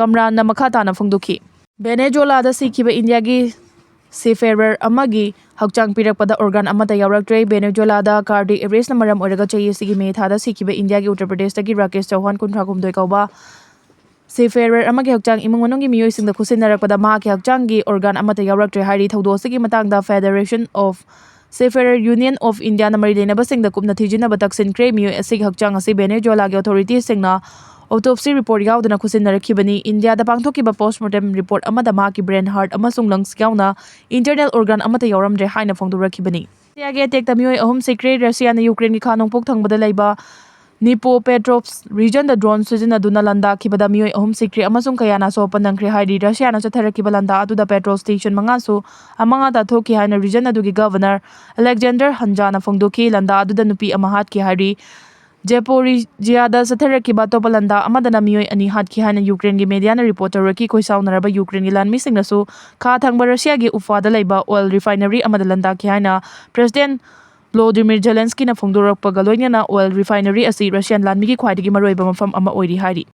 ꯀꯝꯔꯥꯟꯅ ꯃꯈꯥ ꯇꯥꯅ ꯐꯣꯡꯗꯣꯛꯈꯤ꯫ ꯚꯦꯅꯦꯖꯨꯋꯦꯂꯥꯗ ꯁꯤꯈꯤꯕ ꯏꯟꯗꯤꯌꯥꯒꯤ seafarer ꯑꯃꯒꯤ ꯍꯛꯆꯥꯡ ꯄꯤꯔꯛꯄꯗ organ ꯑꯃꯠꯇ ꯌꯥꯎꯔꯛꯇ꯭ꯔꯦ꯫ ꯚꯦꯅꯦꯖꯨꯋꯦꯂꯥꯗ cardiac arrestꯅ ꯃꯔꯝ ꯑꯣꯏꯔꯒ ꯆꯍꯤ ꯑꯁꯤꯒꯤ ꯃꯦ ꯊꯥꯗ ꯁꯤꯈꯤꯕ ꯏꯟꯗꯤꯌꯥꯒꯤ ꯎꯠꯇꯔ ꯄ꯭ꯔꯗꯦꯁꯇꯒꯤ ꯔꯥꯀꯦꯁ ꯆꯧꯍꯥꯟ, ꯀꯨꯟꯊ꯭ꯔꯥ ꯍꯨꯝꯗꯣꯏ ꯀꯧꯕ seafarer ꯑꯃꯒꯤ ꯍꯛꯆꯥꯡ ꯏꯃꯨꯡ ꯃꯅꯨꯡꯒꯤ ꯃꯤꯑꯣꯏꯁꯤꯡꯗ ꯈꯨꯠꯁꯤꯟꯅꯔꯛꯄꯗ ꯃꯍꯥꯛꯀꯤ ꯍꯛꯆꯥꯡꯒꯤ organ ꯑꯃꯠꯇ ꯌꯥꯎꯔꯛꯇ꯭ꯔꯦ ꯍꯥꯏꯔꯤ꯫ ꯊꯧꯗꯣꯛ ꯑꯁꯤꯒꯤ ꯃꯇꯥꯡꯗ Federation of Seafarer Union of Indiaꯅ ꯃꯔꯤ ꯂꯩꯅꯕꯁꯤꯡꯗ ꯀꯨꯞꯅ ꯊꯤꯖꯤꯟꯅꯕ ꯇꯛꯁꯤꯟꯈ꯭ꯔꯦ꯫ ꯃꯤꯑꯣꯏ ꯑꯁꯤꯒꯤ ꯍꯛꯆꯥꯡ ꯑꯁꯤ ꯚꯦꯅꯦꯖꯨꯋꯦꯂꯥꯒꯤ authorityꯁꯤꯡꯅ autopsy report ꯌꯥꯎꯗꯅ ꯈꯨꯠꯁꯤꯟꯅꯔꯛꯈꯤꯕꯅꯤ꯫ ꯏꯟꯗꯤꯌꯥꯗ ꯄꯥꯡꯊꯣꯛꯈꯤꯕ postmortem report ꯑꯃꯗ ꯃꯍꯥꯛꯀꯤ brain, heart ꯑꯃꯁꯨꯡ lungs ꯌꯥꯎꯅ internal organ ꯑꯃꯠꯇ ꯌꯥꯎꯔꯝꯗ꯭ꯔꯦ ꯍꯥꯏꯅ ꯐꯣꯡꯗꯣꯔꯛꯈꯤꯕꯅꯤ꯫ ꯔꯁꯤꯌꯥꯒꯤ attackꯇ ꯃꯤꯑꯣꯏ ꯑꯍꯨꯝ ꯁꯤꯈ꯭ꯔꯦ꯫ ꯔꯁꯤꯌꯥꯅ ꯌꯨꯀ꯭ꯔꯦꯟꯒꯤ ꯈꯥ ꯅꯣꯡꯄꯣꯛ ꯊꯪꯕꯗ ꯂꯩꯕ Dnipropetrovsk regionꯗ drone ꯁꯤꯖꯤꯟꯅꯗꯨꯅ ꯂꯥꯟꯗꯥꯈꯤꯕꯗ ꯃꯤꯑꯣꯏ ꯑꯍꯨꯝ ꯁꯤꯈ꯭ꯔꯦ ꯑꯃꯁꯨꯡ ꯀꯌꯥꯅ ꯑꯁꯣꯛ ꯑꯄꯟ ꯅꯪꯈ꯭ꯔꯦ ꯍꯥꯏꯔꯤ꯫ ꯔꯁꯤꯌꯥꯅ ꯆꯠꯊꯔꯛꯈꯤꯕ ꯂꯥꯟꯗꯥ ꯑꯗꯨꯗ petrol station ꯃꯉꯥꯁꯨ ꯑꯃꯥꯡ ꯑꯇꯥ ꯊꯣꯛꯈꯤ ꯍꯥꯏꯅ region ꯑꯗꯨꯒꯤ governor Alexander Hanzhaꯅ ꯐꯣꯡꯗꯣꯛꯈꯤ꯫ ꯂꯥꯟꯗꯥ ꯑꯗꯨꯗ ꯅꯨꯄꯤ ꯑꯃ ꯍꯥꯠꯈꯤ ꯍꯥꯏꯔꯤ꯫ Zaporizhiaꯗ ꯆꯠꯊꯔꯛꯈꯤꯕ ꯑꯇꯣꯞꯄ ꯂꯥꯟꯗꯥ ꯑꯃꯗꯅ ꯃꯤꯑꯣꯏ ꯑꯅꯤ ꯍꯥꯠꯈꯤ ꯍꯥꯏꯅ ꯌꯨꯀ꯭ꯔꯦꯟꯒꯤ mediaꯅ report ꯇꯧꯔꯛꯈꯤ꯫ ꯈꯣꯏꯁꯥꯎꯅꯔꯕ ꯌꯨꯀ꯭ꯔꯦꯟꯒꯤ ꯂꯥꯟꯃꯤꯁꯤꯡꯅꯁꯨ ꯈꯥ ꯊꯪꯕ ꯔꯁꯤꯌꯥꯒꯤ ꯎꯐꯥꯗ ꯂꯩꯕ oil refinery ꯑꯃꯗ ꯂꯥꯟꯗꯥꯈꯤ ꯍꯥꯏꯅ President Volodymyr Zelenskyꯅ ꯐꯣꯡꯗꯣꯔꯛꯄꯒ ꯂꯣꯏꯅꯅ oil refinery ꯑꯁꯤ Russian ꯂꯥꯟꯃꯤꯒꯤ ꯈ꯭ꯋꯥꯏꯗꯒꯤ ꯃꯔꯨꯑꯣꯏꯕ ꯃꯐꯝ ꯑꯃ ꯑꯣꯏꯔꯤ ꯍꯥꯏꯔꯤ꯫